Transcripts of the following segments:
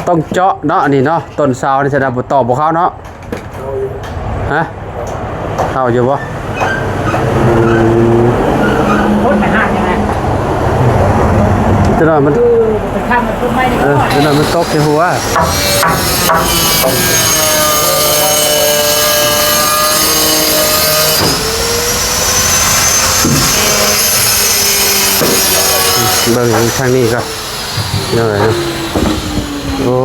ຕ້ອງເຈາະເນາະ ອັນນີ້ເນາະ ຕົ້ນເສົານີ້ ສະນັ້ນບໍ່ ຕອກບໍ່ເຂົ້າເນາະ. ຮະ ເຂົ້າຢູ່ບໍ່? ອືມ ຄົນໄປຫາຍັງໄງ? ຈັກໜ້ອຍມັນ ເອີ ໄປທາງມັນຕົ້ນໄມ້ນີ້ ເອີ ຈັກໜ້ອຍມັນຕົກໃສ່ຫົວ. ເບິ່ງທາງນີ້ກ່ອນ ເນາະ ໂອ້.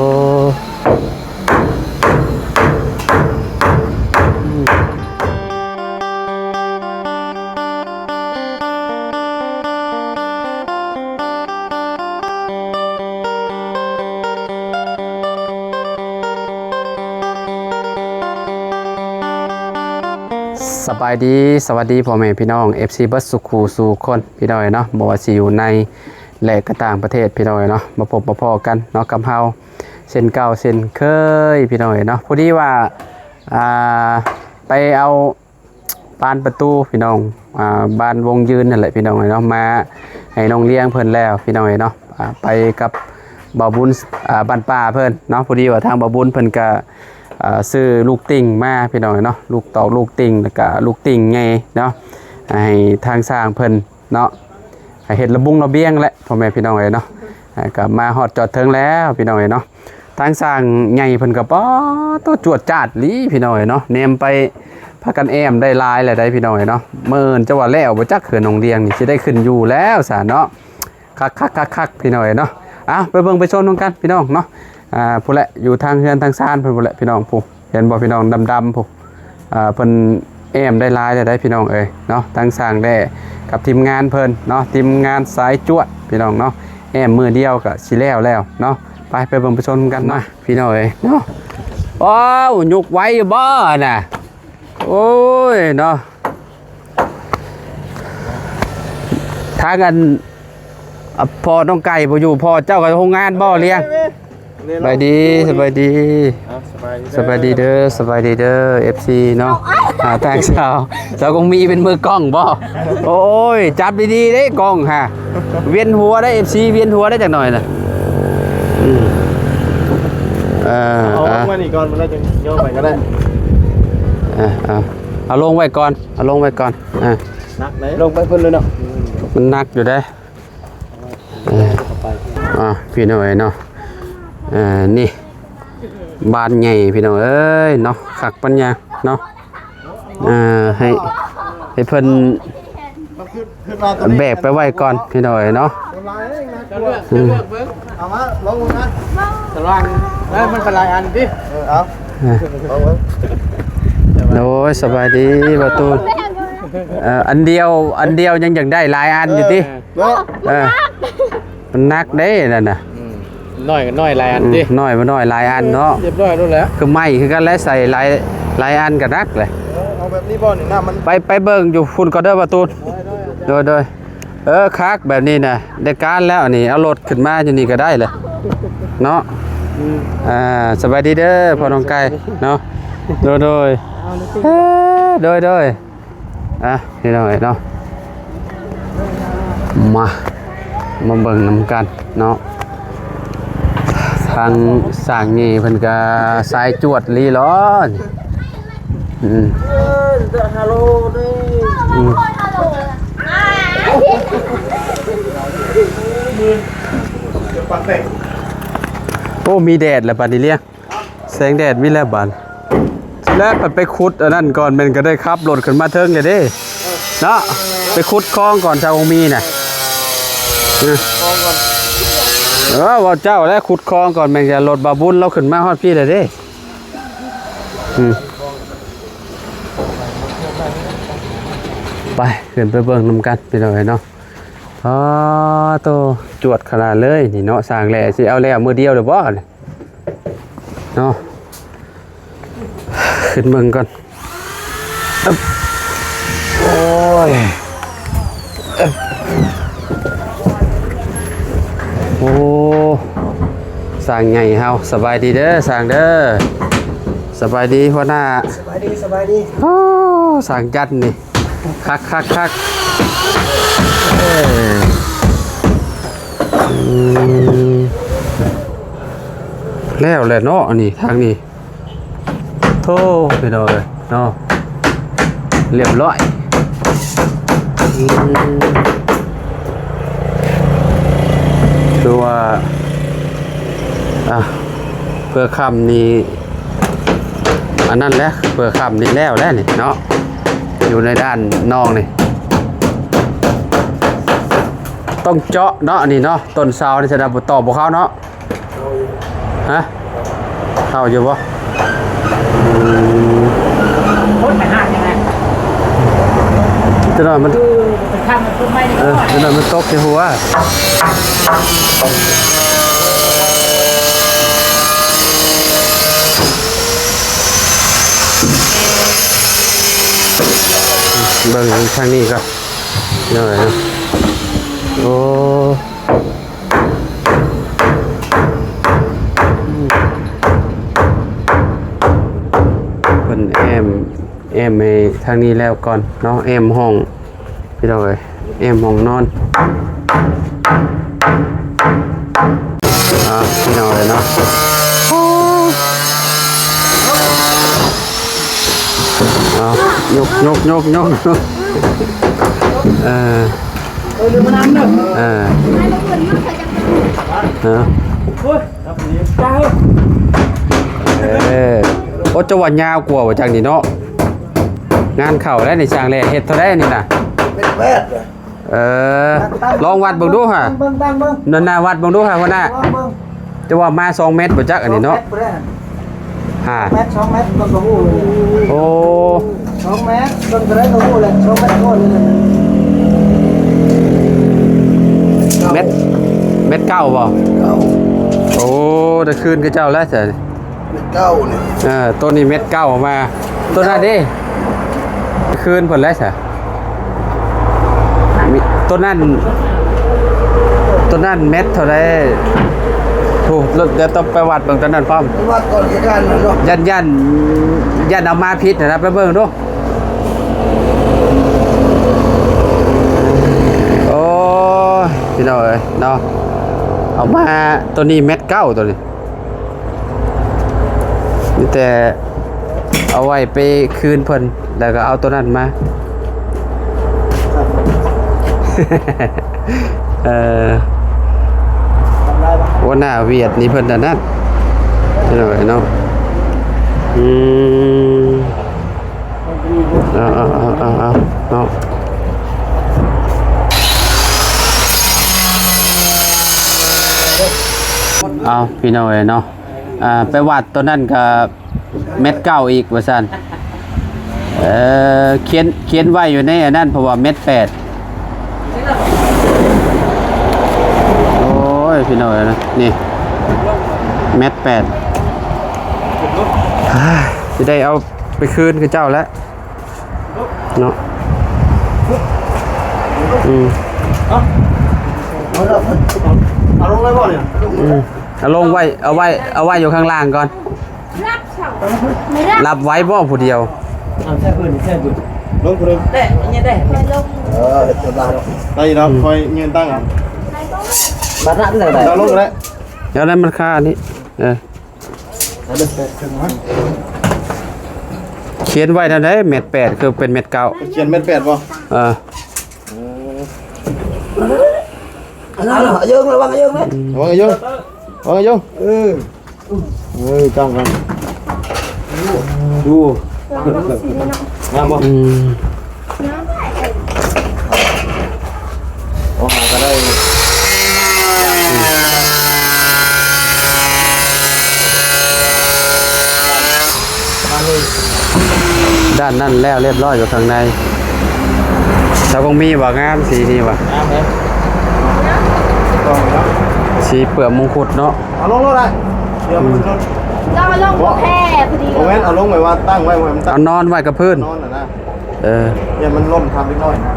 ສະບາຍດີ ສະຫວັດດີພໍ່ແມ່ພີ່ນ້ອງ ເອັຟຊີ ເບິດສູ່ຄູ່ສູ່ຄົນ ພີ່ນ້ອງເອີຍເນາະ ບໍ່ວ່າຊິຢູ່ໃນ ແລະ ກໍຕ່າງປະເທດ ພີ່ນ້ອງເອີຍເນາະ ມາພົບມາພໍ້ກັນເນາະ ກັບເຮົາເຊັ່ນເກົ່າເຊັ່ນເຄີຍ ພີ່ນ້ອງເອີຍເນາະ. ພໍດີວ່າ ອ່າ ໄປເອົາບານປະຕູ ພີ່ນ້ອງ ອ່າ ບ້ານວົງຢືນນັ້ນແຫຼະ ພີ່ນ້ອງເອີຍເນາະ ມາໃຫ້ນ້ອງລ້ຽງເພິ່ນແລ້ວ ພີ່ນ້ອງເອີຍເນາະ. ອ່າ ໄປກັບບ່າວບຸນ ອ່າ ບ້ານປ່າເພິ່ນເນາະ. ພໍດີວ່າທາງບ່າວບຸນເພິ່ນກະ ອ່າ ຊື້ລູກຕິ່ງມາ ພີ່ນ້ອງເອີຍເນາະ ລູກຕອກລູກຕິ່ງ ແລ້ວກະລູກຕິ່ງໃຫຍ່ເນາະ ໃຫ້ທາງຊ່າງເພິ່ນ ເນາະ ໃຫ້ເຮັດລະບຸງລະບຽງແຫຼະ ພໍ່ແມ່ພີ່ນ້ອງເອີຍເນາະ. ອ່າ ກໍມາຮອດຈອດເຖິງແລ້ວ ພີ່ນ້ອງເອີຍເນາະ. ທາງຊ່າງໃຫຍ່ເພິ່ນກໍ ປາດໂທ້ ຈວດຈາດອີ່ຫຼີ ພີ່ນ້ອງເອີຍເນາະ. ແນມໄປພາກັນແອ້ມໄດ້ຫຼາຍແລ້ວໃດ໋ ພີ່ນ້ອງເອີຍເນາະ. ມື້ອື່ນຈະວ່າແລ້ວບໍ່ຈັກ ເຮືອນນ້ອງລ້ຽງນີ້ຊິໄດ້ຂຶ້ນຢູ່ແລ້ວຊະເນາະ. ຄັກໆໆໆ ພີ່ນ້ອງເອີຍເນາະ. ເອົາ ໄປເບິ່ງໄປຊົມນຳກັນ ພີ່ນ້ອງເນາະ. ອ່າ ພຸ້ນແຫຼະ ຢູ່ທາງເຮືອນທາງຊານເພິ່ນພຸ້ນແຫຼະ ພີ່ນ້ອງ ຜູ້ ເຫັນບໍ່ ພີ່ນ້ອງ ດຳໆ ຜູ້ ອ່າ ເພິ່ນແອ້ມໄດ້ຫຼາຍແລ້ວໃດ໋ ພີ່ນ້ອງເອີຍເນາະ. ທາງຊ່າງແດ້ກັບທີມງານເພິ່ນເນາະ ທີມງານສາຍຈວດ ພີ່ນ້ອງເນາະ ແອ້ມມື້ດຽວກໍຊິແລ້ວແລ້ວເນາະ. ໄປ ໄປເບິ່ງໄປຊົມກັນມາ ພີ່ນ້ອງເອີຍເນາະ. ວ້າວ ຍົກໄວຢູ່ບໍ່ນະ? ໂອ້ຍເນາະ ທາງອັນ ອ່າ ພໍ່ນ້ອງໄກ່ບໍ່ຢູ່ ພໍ່ເຈົ້າກໍໂຮງງານບໍ່ລ້ຽງ? ສະບາຍດີ ສະບາຍດີ ເອົ້າ ສະບາຍດີເດີ ສະບາຍດີເດີ ສະບາຍດີເດີ ເອັຟຊີເນາະ. ຫາທາງສາວ ສາວກອງມີເປັນມືກ້ອງບໍ່? ໂອ້ຍ ຈັບດີໆເດ້ກ້ອງຫາ ວຽນຫົວໄດ້ ເອັຟຊີ ວຽນຫົວໄດ້ຈັກໜ້ອຍນະ. ອືມ ເອີ ເອົາ ເອົາ ວາງໄວ້ນີ້ກ່ອນ ມັນໄດ້ຈັ່ງໂຍນໄປກໍໄດ້. ເອີ ເອົາ ເອົາລົງໄວ້ກ່ອນ ເອົາລົງໄວ້ກ່ອນ. ອ່າ ໜັກເດ້ ລົງໄປພຸ້ນເລີຍເນາະ ມັນໜັກຢູ່ເດ້. ເອີ ອ່າ ພີ່ນ້ອງເອີຍເນາະ ເອີ ນີ້ ບ້ານໃຫຍ່ ພີ່ນ້ອງເອີຍເນາະ ຄັກປັນຍາເນາະ. ເອີ ໃຫ້ ໃຫ້ເພິ່ນແບກໄປໄວ້ກ່ອນ ພີ່ນ້ອງເອີຍເນາະ. ອືມ ເອົາມາ ລອງເບິ່ງນະ ຕາລາງ ເອີ ມັນເປັນຫຼາຍອັນຕິ ເອີ ເອົາ ເອີ ລອງເບິ່ງ. ໂດຍ ສະບາຍດີບ່າວຕູນ. ເອີ ອັນດຽວ ອັນດຽວຍັງຢາກໄດ້ຫຼາຍອັນຢູ່ຕິ ເອີ ເອີ ມັນໜັກເດ້ນັ້ນນະ. ອືມ ໜ້ອຍກໍໜ້ອຍ ຫຼາຍອັນຕິ ອືມ ໜ້ອຍບໍ່ໜ້ອຍ ຫຼາຍອັນເນາະ. ຮຽບຮ້ອຍໂລດແຫຼະ ຄືໄມ້ຄືກັນແຫຼະ ໃສ່ຫຼາຍ ຫຼາຍອັນກໍໜັກແຫຼະ. ເອີ ເອົາແບບນີ້ບໍ່ນີ້ ນ້ຳມັນ ໄປ ໄປເບິ່ງຢູ່ພຸ້ນກ່ອນເດີບ່າວຕູນ. ໂດຍ ໂດຍ ໂດຍ ໂດຍ. ເອີ ຄັກແບບນີ້ນະ ໄດ້ການແລ້ວນີ້ ເອົາລົດຂຶ້ນມາຢູ່ນີ້ກໍໄດ້ແຫຼະເນາະ. ອືມ ອ່າ ສະບາຍດີເດີພໍ່ນ້ອງໄກ່ເນາະ. ໂດຍ ໂດຍ ເອີ ໂດຍ ໂດຍ. ອ່ະ ພີ່ນ້ອງເອີຍເນາະ ມາ ມາເບິ່ງນຳກັນເນາະ. ທາງຊ່າງນີ້ເພິ່ນກະສາຍຈວດອີ່ຫຼີເນາະ. ອືມ ອືມ ໂອ້ ມີແດດແລ້ວບັດນີ້ເລີຍ. ແສງແດດມີແລ້ວບາດ ແລ້ວໄປ ໄປຂຸດອັນນັ້ນກ່ອນ ແມ່ນກໍໄດ້ຂັບລົດຂຶ້ນມາເທິງແລ້ວເດ້ເນາະ. ໄປຂຸດຄອງກ່ອນ ຊາວອົງມີນະ. ເອີ ເວົ້າເຈົ້າແຫຼະ ຂຸດຄອງກ່ອນ ແມ່ນກໍລົດບ່າວບຸນລາວຂຶ້ນມາຮອດພີ້ແລ້ວເດ້. ອືມ ໄປ ຂຶ້ນໄປເບິ່ງນຳກັນ ພີ່ນ້ອງເອີຍເນາະ. ອໍ ໂຕ ຈວດຂະໜາດເລີຍນີ້ເນາະ ສ້າງແຫຼະ ຊິເອົາແລ້ວມື້ດຽວເລີຍບໍ່ນີ້ເນາະ. ຂຶ້ນເບິ່ງກ່ອນ ໂອ້ຍ ໂອ້ ຊ່າງໃຫຍ່ເຮົາ ສະບາຍດີເດີຊ່າງເດີ. ສະບາຍດີຫົວໜ້າ ສະບາຍດີ ສະບາຍດີ. ໂອ້ ຊ່າງຈັນນີ້ ຄັກໆໆ ເອີ ອືມ. ແລ້ວແຫຼະເນາະ ອັນນີ້ ທາງນີ້ ໂທ້ ພີ່ນ້ອງເອີຍເນາະ ລຽບຮ້ອຍ. ອືມ ຄືວ່າ ອ່າ ເພື່ອຄ່ຳນີ້ ອັນນັ້ນແຫຼະ ເພື່ອຄ່ຳນີ້ແລ້ວແລ້ວນີ້ເນາະ ຢູ່ໃນດ້ານນອກນີ້ ຕ້ອງເຈາະເນາະ ອັນນີ້ເນາະ ຕົ້ນເສົານີ້ ສະນັ້ນບໍ່ຕອບບໍ່ເຂົ້າເນາະ. ຮະ? ເຂົ້າຢູ່ບໍ່? ອືມ ຄົນໄປຫາຍັງໄງ? ຈັກໜ້ອຍມັນ ເອີ ໄປທຳມັນຕົ້ນໄມ້ນີ້ ເອີ ຈັກໜ້ອຍມັນຕົກໃສ່ຫົວ. ເບິ່ງທາງນີ້ກ່ອນ ເນາະ ໂອ້. ເພິ່ນແອ້ມ ແອ້ມໃຫ້ທາງນີ້ແລ້ວກ່ອນເນາະ ແອ້ມຫ້ອງ ພີ່ນ້ອງເອີຍ ແອ້ມຫ້ອງນອນ. ອ່າ ພີ່ນ້ອງເອີຍເນາະ ເອົາ ຍົກ ຍົກ ຍົກ ຍົກ ຍົກ ເອີ ເອີ ລືມມານຳເດີ ເອີ ເອີ ເອີ ໂອ້ ຈະວ່າຍາວກວ່າບໍ່ຈັກນີ້ເນາະ ງານເຂົ້າແລ້ວນີ້ ຊ່າງແຫຼະ ເຮັດເທົ່າໃດນີ້ນະ? ເມັດແປດ. ເອີ ລອງວັດເບິ່ງດູຫາ ເບິ່ງ ເບິ່ງ ເບິ່ງ ນັ້ນນະ ວັດເບິ່ງດູຫາ ຫົວໜ້າ ລອງເບິ່ງ ຈະວ່າມາສອງແມັດບໍ່ຈັກອັນນີ້ເນາະ ສອງແມັດພຸ້ນແຫຼະ ຫາ ແມັດ ສອງແມັດ ເບິ່ງກໍຮູ້ ໂອ້ ສອງແມັດ ເບິ່ງກໍໄດ້ກໍຮູ້ແຫຼະ ສອງແມັດພໍແລ້ວ ແມັດ ແມັດເກົ້າບໍ່? ເກົ້າ ໂອ້ ໄດ້ຄືນຂະເຈົ້າແລ້ວຊັ້ນ. ເມັດເກົ້ານີ້ ເອີ ໂຕນີ້ເມັດເກົ້າມາ ໂຕນັ້ນເດ້ ຄືນເພິ່ນແລ້ວຊະ ໂຕນັ້ນ ໂຕນັ້ນເມັດເທົ່າໃດ? ໂອ້ ດຽວຕ້ອງໄປວັດເບິ່ງໂຕນັ້ນພ້ອມ ໄປວັດກ່ອນຄືກັນເນາະ ຢ້ານ ຢ້ານ ຢ້ານເອົາມາຜິດຫັ້ນນະ ໄປເບິ່ງດູ. ໂອ້ຍ ພີ່ນ້ອງເອີຍເນາະ ເອົາມາ ໂຕນີ້ເມັດເກົ້າ ໂຕນີ້ ມີແຕ່ເອົາໄວ້ໄປຄືນເພິ່ນ ແລ້ວກໍເອົາໂຕນັ້ນມາ ເອີ ຫົວໜ້າຫວຽດນີ້ເພິ່ນອັນນັ້ນ ພີ່ນ້ອງເອີຍເນາະ ອືມ ເອົາ ເອົາ ເອົາ ເອົາ ເອົາເນາະ ເອົາ ພີ່ນ້ອງເອີຍເນາະ ອ່າ ໄປວັດໂຕນັ້ນກໍເມັດເກົ້າອີກວ່າຊັ້ນ ເອີ ຂຽນ ຂຽນໄວ້ຢູ່ໃນອັນນັ້ນ ເພາະວ່າເມັດແປດ ໂອ້ຍ ພີ່ນ້ອງເອີຍ ນີ້ ເມັດແປດ ຊິໄດ້ເອົາ ໄປຄືນຂະເຈົ້າແລ້ວເນາະ ອືມ ເອົາລົງໄວ້ ເອົາໄວ້ ເອົາໄວ້ຢູ່ຂ້າງລ່າງກ່ອນ ລັບໄວ້ບໍ່ຜູ້ດຽວ ເອົາໃສ່ພື້ນ ໃສ່ພື້ນ ລົງຜູ້ເດີ ແຕະນີ້ໄດ້ ເອີ ເຮັດຕົວລາວ ໄດ້ດອກ ອືມ ຄ່ອຍຢືນຕັ້ງ ບາດນັ້ນໄດ້ ເອົາລົງກໍໄດ້ ດຽວນັ້ນມັນຄາອັນນີ້ ເອີ ຂຽນໄວ້ແນວໃດ ເມັດແປດ ຄືເປັນເມັດເກົ້າ ຂຽນເມັດແປດບໍ່ ເອີ ເອີ ອັນນັ້ນ ອາຍຸ ລະວັງ ອາຍຸ ນະ ອືມ ລະວັງ ອາຍຸ ລະວັງ ອາຍຸ ເອີ ເອີ ຕັ້ງກັນ ດູ ງາມບໍ່ ອືມ ອອກມາກໍໄດ້ ດ້ານນັ້ນແລ້ວລຽບຮ້ອຍ ຢູ່ຂ້າງໃນ ຊາວກອງມີວ່າງາມ ສີນີ້ວ່າ ງາມເດ້ ສີເປືອກມົງຄຸດເນາະ ເອົາລົງໂລດໄດ້ ດຽວມັນ ອືມ ເອົາລົງບໍ່ແພ້ພໍດີ ບໍ່ແມ່ນ ເອົາລົງໄວ້ວ່າຕັ້ງໄວ້ ບໍ່ໃຫ້ມັນຕັ້ງ ເອົານອນໄວ້ກັບພື້ນ ນອນນະ ເອີ ຢ້ານມັນຫຼົ່ນທັບເລັກນ້ອຍນະ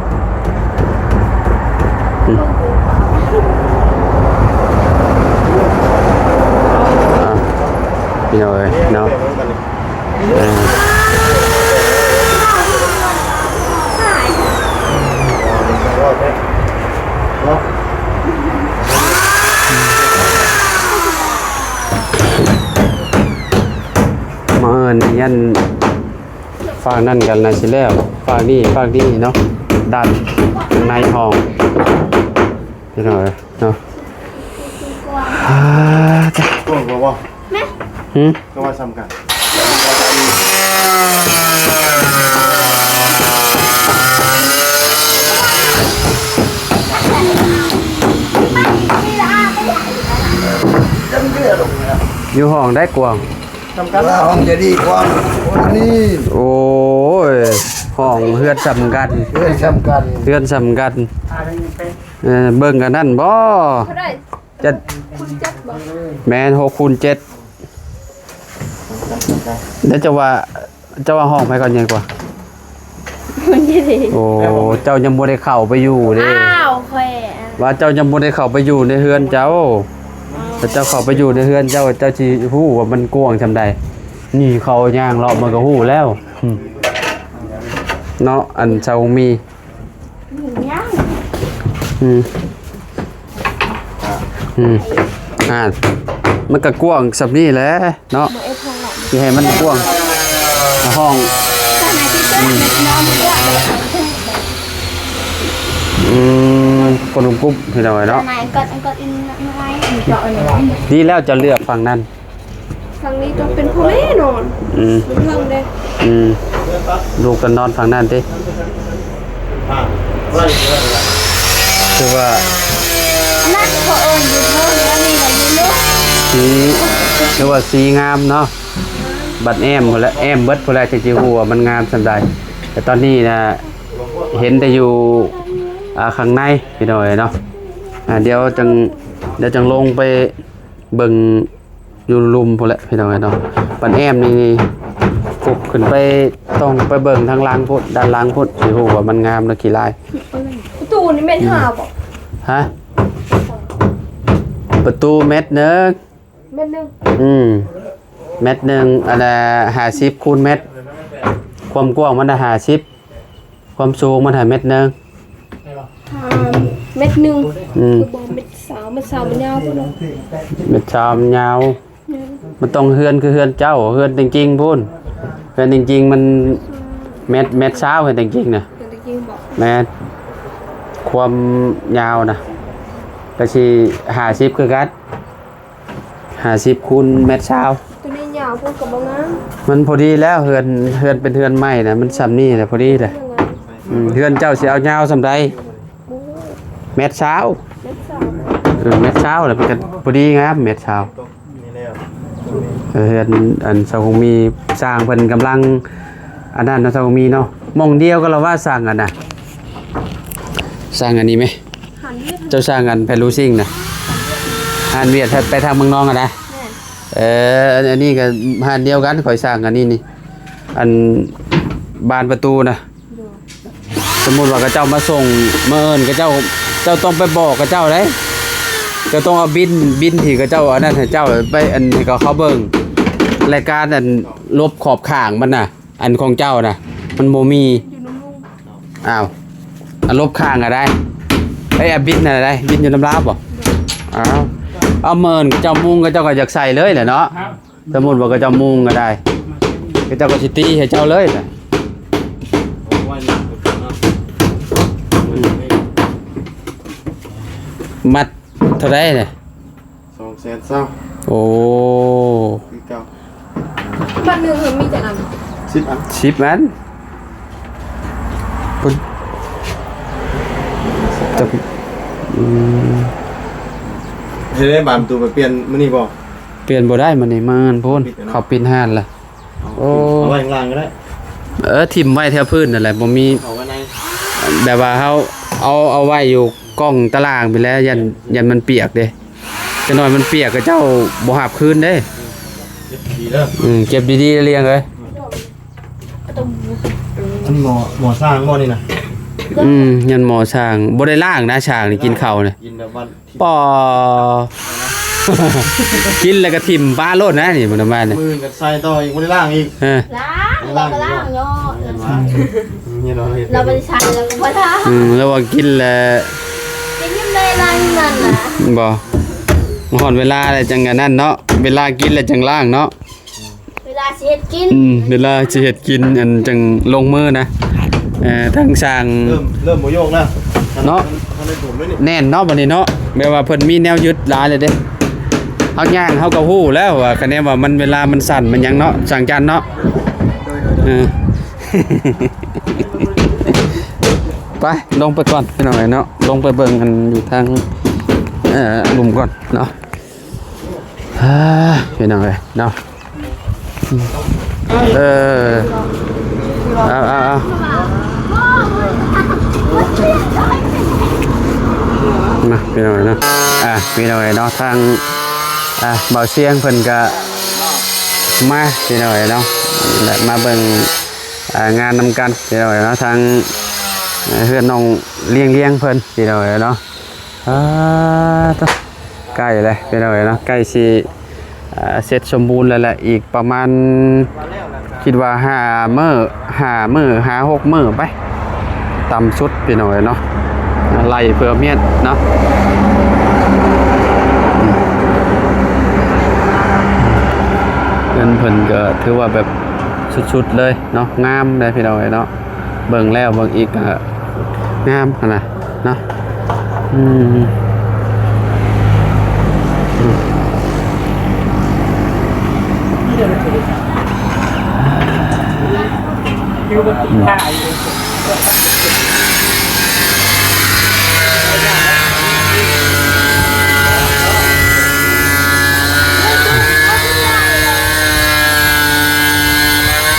ອືມ ອ່າ ພີ່ນ້ອງເອີຍເນາະ ເອີ ເນາະ. ເອີ ອັນນີ້ອັນ ຟາກນັ້ນກັນນະຊິແລ້ວ ຟາກນີ້ ຟາກນີ້ເນາະ ດ້ານຂ້າງໃນຫ້ອງ ພີ່ນ້ອງເອີຍເນາະ. ອ່າ ຈ້ະ ກວ້າງບໍ່? ຫຶ? ກໍວ່າສ່ຳກັນ. ຢູ່ຫ້ອງໃດກວ້າງ? ສ່ຳກັນ ວ່າຫ້ອງຈະດີກວ່າຫ້ອງນີ້. ໂອ້ຍ ຫ້ອງເຮືອນສ່ຳກັນ ເຮືອນສ່ຳກັນ ເຮືອນສ່ຳກັນ. ເອີ ເບິ່ງອັນນັ້ນບໍ່? ເທົ່າໃດ? ເຈັດ ຄູນເຈັດບໍ່? ແມ່ນ ຫົກຄູນເຈັດ. ແລ້ວເຈົ້າວ່າ ເຈົ້າວ່າຫ້ອງໃຜກ່ອນໃຫຍ່ກວ່າ? ໂອ້ ເຈົ້າຍັງບໍ່ໄດ້ເຂົ້າໄປຢູ່ເດ້. ອ້າວ ຂ້ອຍ ວ່າເຈົ້າຍັງບໍ່ໄດ້ເຂົ້າໄປຢູ່ໃນເຮືອນເຈົ້າ. ອໍ ຖ້າເຈົ້າເຂົ້າໄປຢູ່ໃນເຮືອນເຈົ້າ ເຈົ້າຊິຮູ້ວ່າມັນກວ້າງສ່ຳໃດ. ນີ້ເຂົາຍ່າງເລາະມັນກໍຮູ້ແລ້ວ. ອືມ ເນາະ ອັນຊາວມີ. ອືມ ອືມ ອ່າ ມັນກໍກວ້າງສ່ຳນີ້ແຫຼະເນາະ. ຊິໃຫ້ມັນກວ້າງ ຫ້ອງ ອືມ ອືມ ຄົນກຸ່ມໆ ພີ່ນ້ອງເອີຍເນາະ. ດີແລ້ວເຈົ້າເລືອກຝັ່ງນັ້ນ. ທາງນີ້ຕ້ອງເປັນພໍ່ແມ່ນອນ. ອືມ ຢູ່ເທິງເດ້. ອືມ ລູກກໍນອນຝັ່ງນັ້ນຕິ. ຄືວ່າ ນັ້ນເຂົາເອີ້ນຢູ່ເທິງ ອັນນີ້ນະຢູ່ລຸ່ມ. ສີ ຄືວ່າສີງາມເນາະ. ບັດແອ້ມພຸ້ນແຫຼະ ແອ້ມເບິດພຸ້ນແຫຼະ ຈັ່ງຊິຮູ້ວ່າມັນງາມສ່ຳໃດ. ແຕ່ຕອນນີ້ນະ ເຫັນແຕ່ຢູ່ ອ່າ ຂ້າງໃນ ພີ່ນ້ອງເອີຍເນາະ. ອ່າ ດຽວຈັ່ງ ດຽວຈັ່ງລົງໄປເບິ່ງ ຢູ່ລຸ່ມພຸ້ນແຫຼະ ພີ່ນ້ອງເອີຍເນາະ. ບັດແອ້ມນີ້ ປຸກຂຶ້ນໄປ ຕ້ອງໄປເບິ່ງທາງຫຼັງພຸ້ນ ດ້ານຫຼັງພຸ້ນ ຊິຮູ້ວ່າມັນງາມຫຼືຂີ້ລາຍ. ປະຕູນີ້ແມ່ນຫ້າບໍ່? ຮະ? ປະຕູແມັດໜຶ່ງ. ແມັດໜຶ່ງ? ອືມ ແມັດໜຶ່ງ ອັນນ່າ ຫ້າສິບຄູນແມັດ ຄວາມກວ້າງມັນນະຫ້າສິບ. ຄວາມສູງມັນໃຫ້ແມັດໜຶ່ງ. ອ່າ ແມັດໜຶ່ງ. ອືມ ຄືບໍ່ແມັດຊາວ ແມັດຊາວມັນຍາວພຸ້ນເນາະ. ແມັດຊາວມັນຍາວ. ແມ່ນ ມັນຕ້ອງເຮືອນຄືເຮືອນເຈົ້າ ເຮືອນຕົວຈິງພຸ້ນ. ເຮືອນຕົວຈິງມັນແມັດ ແມັດຊາວ ເຮືອນຕົວຈິງນະ. ເຮືອນຕົວຈິງບໍ່? ແມ່ນ ຄວາມຍາວນະ ກໍຊິຫ້າສິບຄືກັນ. ຫ້າສິບຄູນແມັດຊາວ. ຕົວນີ້ຍາວໂພດກໍບໍ່ງາມ. ມັນພໍດີແລ້ວ ເຮືອນ ເຮືອນເປັນເຮືອນໃໝ່ນະ ມັນສ່ຳນີ້ແຫຼະ ພໍດີແຫຼະ. ອືມ ເຮືອນເຈົ້າຊິເອົາຍາວສ່ຳໃດ? ໂອ້ ແມັດຊາວ. ແມັດຊາວ. ເອີ ແມັດຊາວແລ້ວມັນກໍພໍດີງາມ ແມັດຊາວ. ເອີ ເຮືອນອັນຊາວຄົງມີ ຊ່າງເພິ່ນກຳລັງອັນນັ້ນເນາະ ຊາວຄົງມີເນາະ. ໝ່ອງດຽວກັນລະວ່າ ຊ່າງອັນນະ ຊ່າງອັນນີ້ແມ. ເຈົ້າສ້າງອັນແຜ່ນລູຊິງນະ ຮ້ານວຽດ ໄປທາງເມືອງນອງຫັ້ນນະ. ແມ່ນ ເອີ ອັນ ອັນນີ້ກໍຮ້ານດຽວກັນ ຂ້ອຍສ້າງອັນນີ້ນີ້ ອັນບານປະຕູນະ. ໂດຍ ສົມມຸດວ່າເຂົາເຈົ້າມາສົ່ງ ມາເອີ້ນເຂົາເຈົ້າ ເຈົ້າຕ້ອງໄປບອກເຂົາເຈົ້າເດ້. ເຈົ້າຕ້ອງເອົາບິນ ບິນທີ່ເຂົາເຈົ້າອັນນັ້ນໃຫ້ເຈົ້າ ໄປອັນໃຫ້ເຂົາ ເຂົາເບິ່ງ ລາຍການອັນລົບຂອບຂ້າງມັນນະ. ອັນຂອງເຈົ້ານະ ມັນບໍ່ມີ. ຢູ່ນຳລຸງ. ອ້າວ ອັນລົບຂ້າງກໍໄດ້. ເອີຍ ອັນບິນນັ້ນໄດ້ ບິນຢູ່ນຳລາວບໍ່? ໂດຍ ອ້າວ ເອົາເມີນເຈົ້າມຸງ ເຂົາເຈົ້າກໍຢາກໃສ່ເລີຍແຫຼະເນາະ. ສົມມຸດວ່າເຂົາເຈົ້າມຸງກໍໄດ້ ເຂົາເຈົ້າກໍຊິຕີໃຫ້ເຈົ້າເລີຍນະ. ມັດເທົ່າໃດນະ? ສອງແສນຊາວ. ໂອ້ ຄືເກົ່າ. ບັດໜຶ່ງມີຈັກອັນ? ສິບອັນ. ສິບອັນ. ພຸ້ນ ຈັກ ອືມ ເຮັດໃຫ້ບານປະຕູໄປປ່ຽນມື້ນີ້ບໍ່? ປ່ຽນບໍ່ໄດ້ມື້ນີ້ ມາງານພຸ້ນ ເຂົາປິດຮ້ານລະ. ໂອ້ ເອົາໄວ້ຂ້າງລ່າງກໍໄດ້. ເອີ ຖິ້ມໄວ້ແຖວພື້ນນັ້ນແຫຼະ ບໍ່ມີ ເອົາໄວ້ໃນ ແບບວ່າເຮົາເອົາ ເອົາໄວ້ຢູ່ກ້ອງຕາລ່າງພຸ້ນແຫຼະ ຢ້ານ ຢ້ານມັນປຽກເດ້. ຈັກໜ້ອຍມັນປຽກ ເຂົາເຈົ້າບໍ່ຮັບຄືນເດ້. ເກັບດີໆເດີ. ອືມ ເກັບດີໆ ລຽງເອີຍ. ອັນໝໍ້ ໝໍ້ຊ້າງບໍ່ນີ້ນະ? ອືມ ຍັນໝໍ້ຊ້າງ ບໍ່ໄດ້ລ້າງນະ ຊ້າງນີ້ກິນເຂົ້ານະ. ກິນແບບວ່າ ປໍ ກິນແລ້ວກໍຖິ້ມປະໂລດນະນີ້ ມັນປະມານນີ້. ມື້ອື່ນກໍໃສ່ຕໍ່ອີກ ບໍ່ໄດ້ລ້າງອີກ. ເອີ ລ້າງ ລ້າງ ລ້າງເນາະ. ເຫັນວ່າ ເຫັນວ່າ ລາວບໍ່ໄດ້ໃຊ້ລາວກໍບໍ່ລ້າງ. ອືມ ລາວວ່າກິນແລ້ວ ກິນຍາມໃດລ້າງຍາມນັ້ນນະ. ບໍ່ ຮອດເວລາແລ້ວຈັ່ງອັນນັ້ນເນາະ ເວລາກິນແລ້ວຈັ່ງລ້າງເນາະ. ເວ ລາຊິເຮັດກິນ ອືມ ເວລາຊິເຮັດກິນ ອັນຈັ່ງລົງມືນະ ເອີ ທາງຊ່າງ ເລີ່ມ ເລີ່ມບໍ່ໂຍກນະ ເນາະ ທັນໄດ້ຜົນເລີຍນີ້ ແໜ້ນເນາະ ບັດນີ້ເນາະ ແບບວ່າເພິ່ນມີແນວຍຶດຫຼາຍເລີຍເດ້ ເຮົາຍ່າງເຮົາກໍຮູ້ແລ້ວວ່າ ຄະແນນວ່າມັນ ເວລາມັນສັ້ນມັນຫຍັງເນາະ ຊ່າງຈັນເນາະ ໂດຍໆ ເອີ ໄປ ລົງໄປກ່ອນ ພີ່ນ້ອງເອີຍເນາະ ລົງໄປເບິ່ງອັນຢູ່ທາງ ເອີ ລຸ່ມກ່ອນເນາະ ອ່າ ພີ່ນ້ອງເອີຍເນາະ ເອີ ເອົາ ເອົາ ເອົາ ມາ ພີ່ນ້ອງເອີຍເນາະ ອ່າ ພີ່ນ້ອງເອີຍເນາະ ທາງ ອ່າ ບ່າວຊຽງເພິ່ນກະມາ ພີ່ນ້ອງເອີຍເນາະ ແລະ ມາເບິ່ງ ອ່າ ງານນຳກັນ ພີ່ນ້ອງເອີຍເນາະ ທາງ ເອີ ເຮືອນນ້ອງລຽງໆ ເພິ່ນ ພີ່ນ້ອງເອີຍເນາະ ອ່າ ຕະ ໃກ້ແລ້ວ ພີ່ນ້ອງເອີຍເນາະ ໃກ້ຊິ ອ່າ ເສັດສົມບູນແລ້ວແຫຼະ ອີກປະມານ ຄິດວ່າຫ້າມື້ ຫ້າມື້ ຫ້າຫົກມື້ໄປ ຕ່ຳສຸດ ພີ່ນ້ອງເອີຍເນາະ ໄລ່ເພື່ອມຽນເນາະ ເຮືອນເພິ່ນກໍຖືວ່າແບບສຸດໆ ເລີຍ ເນາະ ງາມເດ້ພີ່ນ້ອງເອີຍເນາະ ເບິ່ງແລ້ວເບິ່ງອີກກໍງາມຫັ້ນນະເນາະ ອືມ ອືມ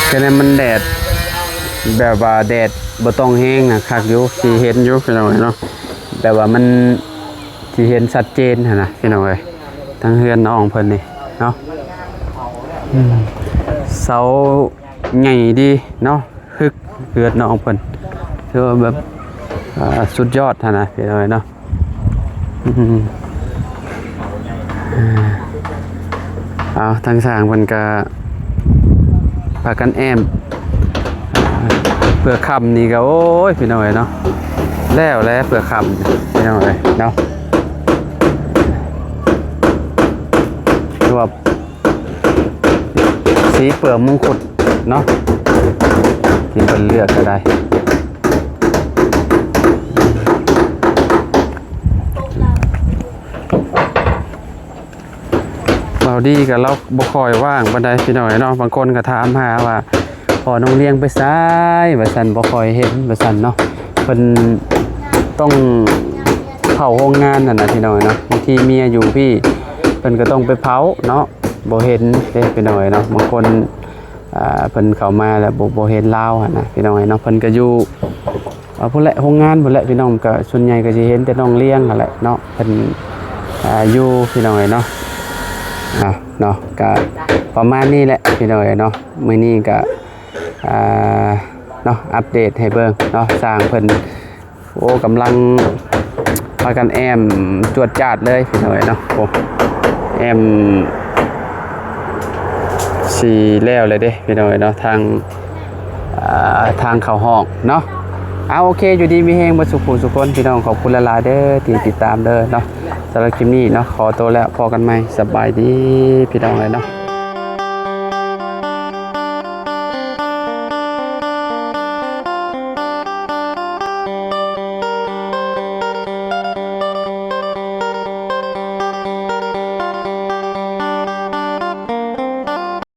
ແຕ່ນັ້ນມັນແດດ ແບບວ່າແດດບໍ່ຕ້ອງແຮງນະ ຄັກຢູ່ ຊິເຫັນຢູ່ພີ່ນ້ອງເອີຍເນາະ ແບບວ່າມັນຊິເຫັນຊັດເຈນຫັ້ນນະພີ່ນ້ອງເອີຍ ທາງເຮືອນນ້ອງເພິ່ນນີ້ເນາະ ອືມ ເສົາໃຫຍ່ດີເນາະ ຮຶກ ເຮືອນນ້ອງເພິ່ນ ຖືວ່າແບບ ອ່າ ສຸດຍອດຫັ້ນນະພີ່ນ້ອງເອີຍເນາະ ອືມ ເອົາ ທາງຊ່າງເພິ່ນກະພາກັນແອ້ມ ເພື່ອຄ້ຳນີ້ກະ ໂອ້ຍ ພີ່ນ້ອງເອີຍເນາະ ແລ້ວແຫຼະເພື່ອຄ້ຳ ພີ່ນ້ອງເອີຍເນາະ ຄືວ່າ ສີເປືອກມົງຄຸດເນາະ ທີ່ເພິ່ນເລືອກກໍໄດ້ ເບົາດີກໍລາວບໍ່ຄ່ອຍວ່າງປານໃດພີ່ນ້ອງເນາະ ບາງຄົນກໍຖາມຫາວ່າ ພໍ່ນ້ອງລຽງໄປໃສວ່າຊັ້ນ ບໍ່ຄ່ອຍເຫັນວ່າຊັ້ນເນາະ ເພິ່ນຕ້ອງເຝົ້າໂຮງງານຫັ້ນນະພີ່ນ້ອງເນາະ ບາງທີເມຍຢູ່ພີ້ ເພິ່ນກໍຕ້ອງໄປເຝົ້າເນາະ ບໍ່ເຫັນເດ້ພີ່ນ້ອງເອີຍເນາະ ບາງຄົນ ອ່າ ເພິ່ນເຂົ້າມາແລ້ວບໍ່ ບໍ່ເຫັນລາວຫັ້ນນະພີ່ນ້ອງເອີຍເນາະ ເພິ່ນກໍຢູ່ ອ່າ ພຸ້ນແຫຼະ ໂຮງງານພຸ້ນແຫຼະພີ່ນ້ອງ ກໍສ່ວນໃຫຍ່ກໍຊິເຫັນແຕ່ນ້ອງລຽງຫັ້ນແຫຼະເນາະ ເພິ່ນ ອ່າ ຢູ່ພີ່ນ້ອງເອີຍເນາະ ອ່າ ເນາະ ກໍປະມານນີ້ແຫຼະພີ່ນ້ອງເອີຍເນາະ ມື້ນີ້ກໍ ອ່າ ເນາະ ອັບເດດໃຫ້ເບິ່ງເນາະ ຊ່າງເພິ່ນ ໂອ້ ກຳລັງພາກັນແອ້ມຈວດຈາດເລີຍພີ່ນ້ອງເອີຍເນາະ ໂອ້ ແອ້ມຊິແລ້ວແລ້ວເດ້ພີ່ນ້ອງເອີຍເນາະ ທາງ ອ່າ ທາງເຂົ້າຫ້ອງເນາະ ເອົາ ໂອເຄ ຢູ່ດີມີແຮງເບິດສູ່ຜູ້ສູ່ຄົນ ພີ່ນ້ອງ ຂອບຄຸນຫຼາຍໆເດີທີ່ຕິດຕາມເດີເນາະ ສຳລັບຄລິບນີ້ເນາະ ຂໍໂຕແລ້ວ ພໍ້ກັນໃໝ່ ສະບາຍດີພີ່ນ້ອງເອີຍເນາະ.